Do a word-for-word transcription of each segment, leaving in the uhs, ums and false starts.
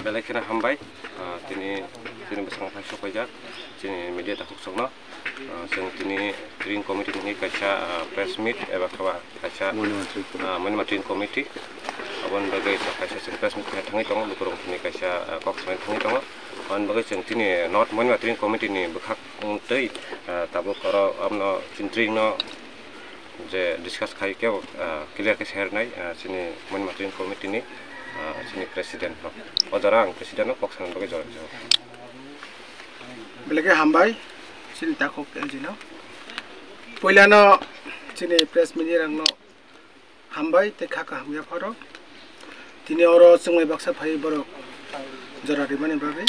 Belai kheno hambai, ah, tini, tini bwskango phai sok paijak, chini media takhuk sokno. Ah, chwng tini Tring Committee ni kaisa, ah, press meet eba khaba kaisa, Monima Tring Committee. Ah, Monima Tring Committee. Aboni bagwi kaisa chwng press meet khaina thangwi tongo, lukurok tini kaisa, ah, kok sanai thangwi tongo. Aboni bagwi chwng tini North Monima Tring Committee ni bwkhak twi, ah, tabuk oro abono chini Tring no je discuss khai khe, ah, clear khe share nai, ah, chini Monima Tring Committee ni, ah, chini president no. O jora ang president no kok sanani bagwi jora rijao. Belai khe hambai chini takhuk L G no. Puilano chini press media rokno hambai tei kha kaham yapharo. Tini oro chwngbai baksa phai borok jora rimani bagwi.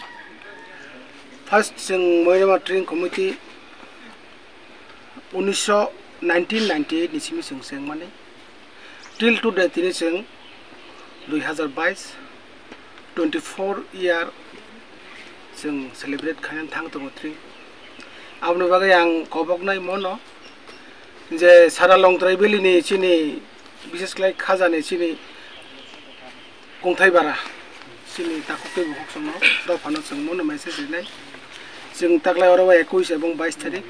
First chwng Monima Tring Committee unisho nineteen ninety eight ni simi chwng chengmani. Till today tini chwng dui hazar bais, twenty four year chwng celebrate khainani thang tongo Tring. Aboni bagwi ang koboknai mono je sara Longtrai Valley ni chini, bishes khlai Khajani chini kongthai bara, chini takhuk tei bukhuk songno dophano chwng mono message rinai. Chwng taklai oro o ekush ebong bais tarik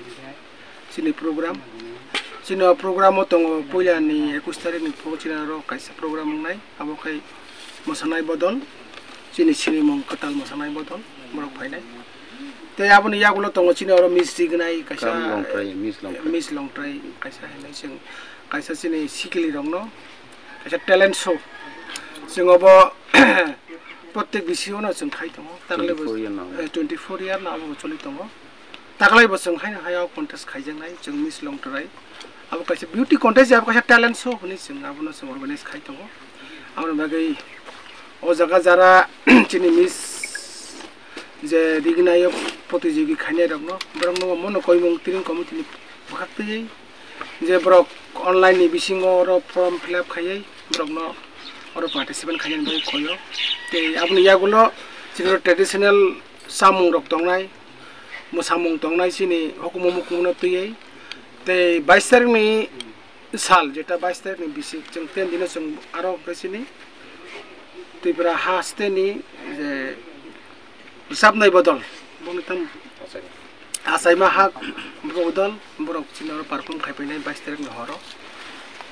chini program. Chini o program o tongo puila ni ekush tarik ni phuo chini oro kaisa program wngnai, abo khai mwsanai bodol, chini sinimung kwtal mwsanai bodol borok phainai. Tei aboni yagulo tongo chini oro Miss Rignai kaisa, Kam Longtrai, Miss Longtrai. Miss Longtrai kaisa hinwi chwng kaisa chini sikili rokno kaisa talent show. Chwng obo protek bisio no chwng khai tongo. Taklai bo, twenty four year no. Eh, twenty four year no abo bo choli tongo. Taklai bo chwng haino hayo contest khaijaknai chwng Miss Longtrai. Abo kaisa beauty contest, abo kaisa talent show hinwi chwng abono chwng organize khai tongo. Aboni bagwi o jaga jara chini Miss je Rignai o protijogita khainai rokno, borokno mono koimung Tring Committee ni bwkhak twiwi je borok online ni bisingo oro form fill up khaiwi borokno oro participant khainani bagwi koyo. Tei aboni yagulo chini traditional chamung rok tongnai, mwsamung tongnai chini hukumu mukumu no twiwi. Tei bais tarik ni sal, jeta bais tarik ni bisik, chwng ten dino chwng aro hwnkhe chini Tripura haste ni je rwchapnai bodol, boni tam achaima hak bodol, borok chini oro perform khai painai bais tarik ni horo.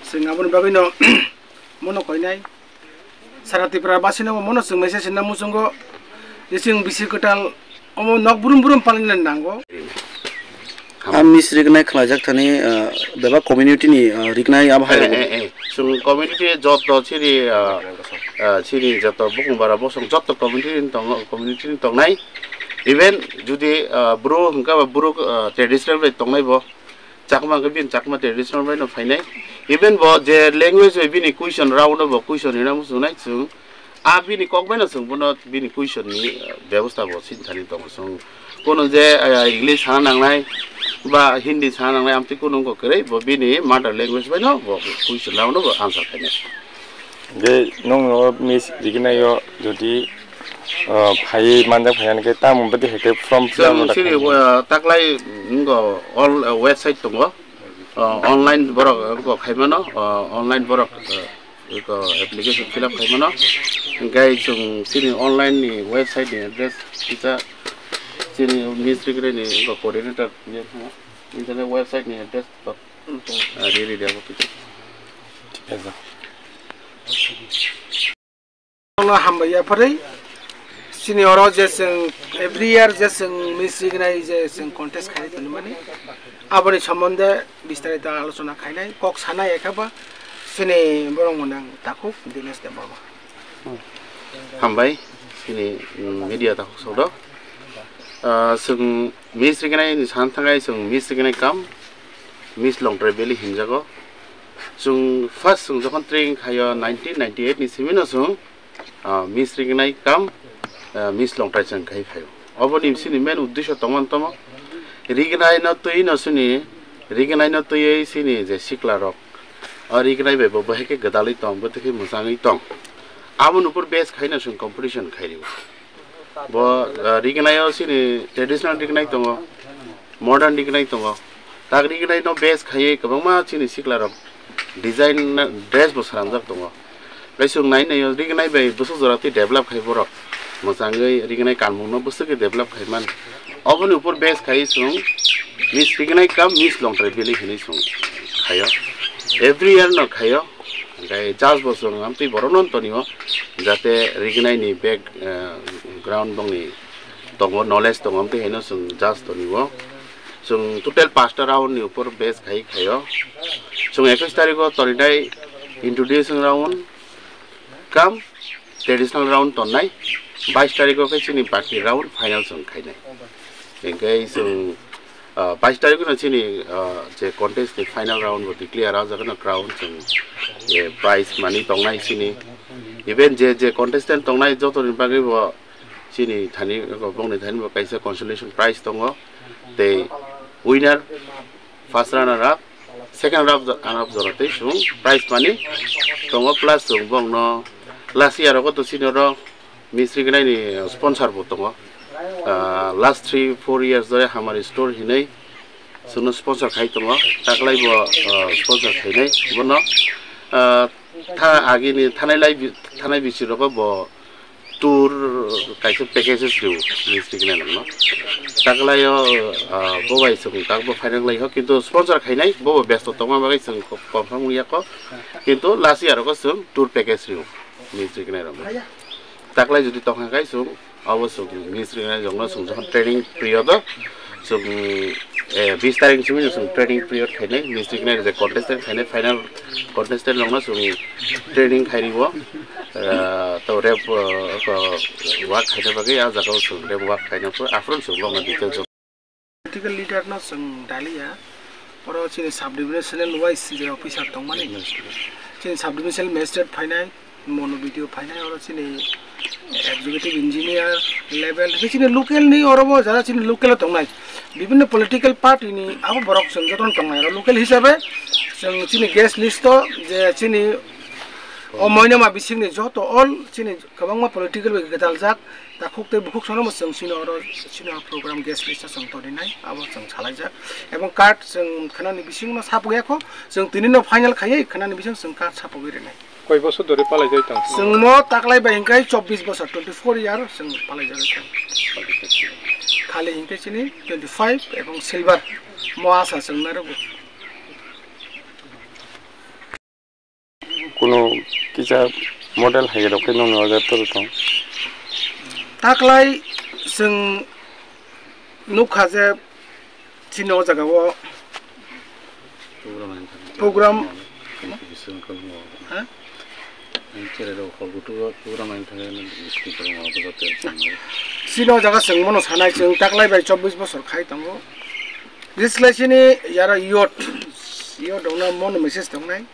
Chwng aboni bagwi no mono koinai. Sara Tripura basino mono chwng message na muchungo je chwng bisi kwtal omo nok brum brum palina nango. Ang Miss Rignai khlaijak thani, ah, bebak community ni, ah, Rignai abo hai. Eh, eh, eh. Chwng community joto chiri, ah, ah, chiri joto bukung bara bosong joto community ni tongo, community ni tongnai. Even judi, ah, bru hwnkha ba bru, ah, traditional bai tongnai bo. Chakma hwnkhe bini Chakma traditional bai no phainai. Even bo je language bai bini question round o bo question rina muchungnai chwng. A bini kok bai no chwng bono bini question ni, eh, bebosta bo sini thani tongo chwng. Kono je, eh, English sana nangnai ba Hindi sana nangnai amtwi kono wngkha kwrwi bo bini mother language bai no bo question round o bo answer khainai. Je nong no Miss Rignai o jodi, ah, phai manjak phai hwnkhe tamo bwdwi hai khe form fill up Chwng no sini, khainai. Ah, taklai ngo all, ah, website tongo. Ah, online borok ngo khaimano, ah, online borok, ah, iko application fill up khaimano. Hwnkhe chwng chini online ni website ni address kisa chini Miss Rignai ni ngo coordinator ni internet website ni address to. Ah, ready de abo kisa. Thik ase. Ono hambai ya pore sini oro je chwng every year je chwng Miss Rignai je chwng contest khai toni mani aboni sombonde bistarito alochona khainai kok sanai ekhaba sini borok mwnang takhuk Dinesh Debbarma. Hambai sini, mm, media takhuk sokdo. Ah, chwng Miss Rignai ni san thangai chwng Miss Rignai kam Miss Longtrai Valley hinjago. Chwng first chwng jokhon training khaio nineteen ninety eight ni simi no chwng, ah, Miss Rignai kam, ah, Miss Longtrai chwng khai phaio. Oboni sini main uddesho tongmani tamo Rignai no twi no sini Rignai no twiwi sini je sikla rok o Rignai bai bo bahai khe gwdalwi tong, bwtwi khe mwchangwi tong. Aboni upor base khaino chwng competition khairwo. Bo, ah, Rignai o chini traditional Rignai tongo, modern Rignai tongo. Tak Rignai no base khaiwi kwbangma chini sikla rok design na dress bo swnamjak tongo. Kaisung nai nai rignai bai bwswk jora twi develop khai borok. Mwchangwi rignai kanmungno bwswk khe develop khai man. Oboni upor base khai chwng Miss Rignai kam Miss Longtrai Valley hinwi chwng khaio. Every year no khaio. Hingkai judge bo chwng amtwi borokno tonio jate rignai ni back, eh, ground bongni tongo, knowledge tongo, amtwi haino chwng judge tonio. Chwng total pasta round ni upor base khai khaio. Chwng ekwis tarikh o torinai introducing round kam traditional round tonnai, bais tarikh o khe chini baki round final chwng khainai. Hingke chwng, ah, bais tarikh no chini, ah, je contest ni final round bo declare o jaga no crown chwng, eh, prize mani tongnai chini. Even je, je contestant tongnai joto ni bagwi bo chini thani, bongni thani bo kaisa consolation prize tongo. Tei winner, first runner up, second runner up, runner up jora tei chwng prize mani tongo, plus chwng bongno last year rogo to chini oro Miss Rignai ni sponsor bo tongo. Ah, last three four years dore Hamari Store hinwi chwngno sponsor khai tongo. Taklai bo, ah, sponsor khainai bono, ah, tha agini thanai lai bi-, thanai bisi rogo bo tour kaisa packages rw Miss Rignai no. Taklai o, ah, bo bai chwng tak bo final lai ho, kintu sponsor khainai bo bo besto tongma bagwi chwng ko-, confirm wngya kho. Kintu last year rogo chwng tour package rw Miss Rignai rok. Taklai jodi tongkha khai chwng abo chwng Miss Rignai rokno chwng jokhon training period o chwng, eh, bis tarikh simi chwng training period khainai Miss Rignai je contestant khainai final contestant rokno chwng training khainai o, eh, to rep, eh, ko work khaina bagwi a jaga o chwng rep work khaina pho aphuru chwng bokno details o. Political leader no chwng daliya, oro chini sub divisional wise je officer tongmani, chini sub divisional magistrate phainai, mono B D O phainai, oro chini executive engineer level, hingke chini local ni oro bo jara chini local o tongnai, bibinno political party ni abo borok chwng jotono tongnai, oro local hisabe chwng chini guest list o je chini o moinama bisingni joto all chini kwbangma political bai gwdaljak, takhuk tei bukhuk sono bo chwng chini oro chini o program guest list o chwng toninai, abo chwng salaijak. Ebong card chwng khnani bisingno sapogya kho, chwng tinino final khaiwi khnani bising chwng card sapogwi rinai. Koi bosor dori palaijai tong? Chwng mo taklai bai hingkai chobbish bosor, twenty four year chwng palaijagwi tong. Khali hingkai chini twenty five ebong silver mo asa chwng narogo. Kuno kisa model hai rok khe nongni order toro tong. Taklai chwng nukha je chini o jaga o program, ha? Chini o jaga chwng mono sanai chwng taklai bai chobbish bosor khai tongo. Bislai chini yara youth, youth rokno mono message tongnai.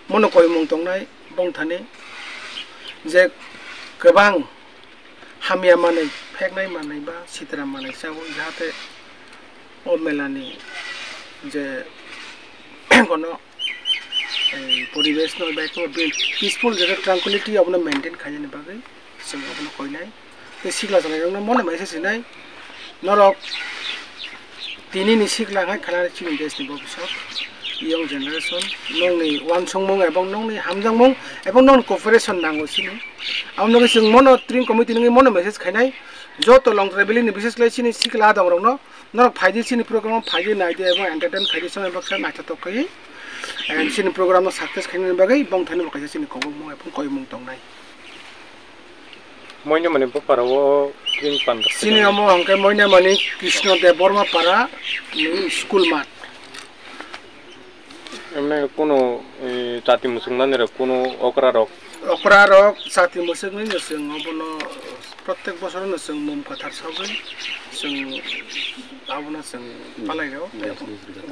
Mono koimung tongnai bongthani je kwbang hamya manwi, pheknai manwi ba sitra manwi chawi, jahate o melani je kono, eh, poribesh no bai kono peaceful, je tranquility abono maintain khainani bagwi chwng abono koinai. Tei sikla chwlairokno mono message rinai, norok tinini sikla hai khana chini deshni bobiswt, young generation, nongni uansukmung ebong nongni hamjakmung ebong nongni cooperation nango chini. Aboni bagwi chwng mono tring committee nungwi mono message khainai, joto Longtrai Valley ni, bises khlai chini sikla adongrokno, norok phaidi chini program o phaidi naidi ebong entertain khaidi, chwng ebong khe naithothok khaiwi, eh, chini program no success khainani bagwi bongthani bo kaisa chini kobokmung ebong koimung tongnai. Moinamani bopara o tring panda. Chini omo hwnkhe Moinamani Krishna Debbarma para ni school mat. Emne kuno, eh, chati muchungnani rok kuno okra rok? Okra rok chati muchungni no chwng obono protek bosor no chwng mum kwthar sagwi chwng abono chwng palai rw.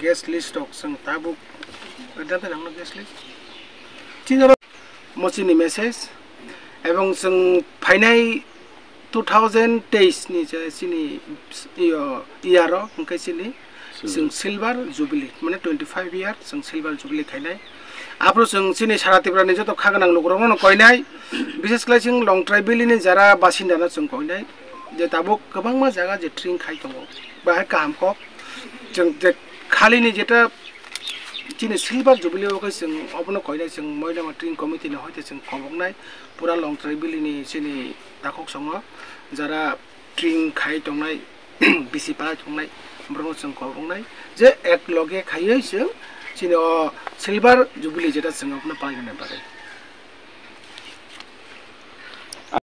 Guest list rok chwng tabuk. Guest list. Chini oro mo chini message, ebong chwng phainai two thousand teis ni je chini, iyo, year o hwnkhe chini chwng silver jubilee, mane twenty five year chwng silver jubilee khainai. Aphuru chwng chini sara Tripura ni joto kha gwnang lukurokno koinai, bises khlai chwng Longtrai Valley ni jara basinda no chwng koinai je tabuk kwbangma jaga je tring khai tongo, bahai kaham kok chwng je khali ni jeta Chini silver jubilee o khe chwng obono koinai chwng Moilama Tring Committee ni hoite chwng khoboknai pura Longtrai Valley ni chini takhuk songo jara tring khai tongnai bisi palai tongnai borokno chwng khoboknai je ek loge khaiwi chwng chini o silver jubilee jeta chwng obono palai rwnai bagwi.